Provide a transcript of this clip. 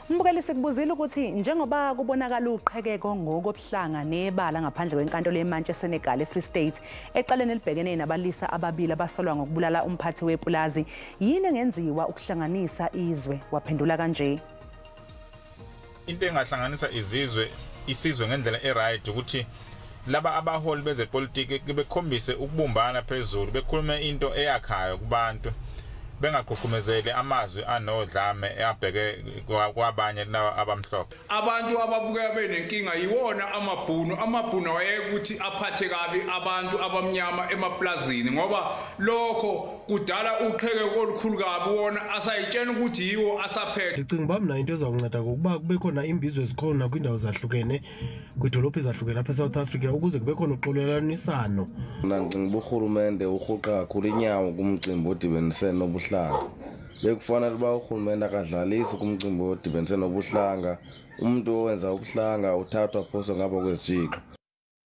Mbukeli, sikubuzile ukuthi njengoba kubonakala uqhekeko ngokobuhlanga nebala ngaphandle kwenkantolo yemantshi eSenegal eFree State ecaleni elibhekene nabalisa ababili abasolwa ngokubulala umphathi wepulazi, yini engenziwa ukuhlanganisa izwe? Waphendula kanje. Into engahlanganisa izizwe, isizwe ngendlela e-right, ukuthi laba abaholi bezepolitiki bekhombise ukubumbana phezulu, bekhulume into eyakhayo kubantu, bengagqugqumezeli amazwi anodlame abheke kwabanye laba abamhlophe. Abantu ababukeka benenkinga yiwona amaBhunu. AmaBhunu awayeke ukuthi aphathe kabi abantu abamnyama emaplazini, ngoba lokho kudala uqhekeko olukhulu kabi. Wona asayitshena ukuthi yiwo asaphethe. Ndicinga uba mna into ezawunceda ngokuba kube khona imbizo ezikhona kwiindawo zahlukene, kwiidolophu ezahlukene apha eSouth Africa, ukuze kube khona uxolelanisano. Mna ndicinga uba urhulumente urhuqa kakhulu inyawo kumcimbi odibenise nobuhlanga. Bekufanele uba urhulumente akadlalisi kumcimbi odibenise nobuhlanga. Umntu owenza ubuhlanga uthathwa phoswe ngapha kwezitshixo.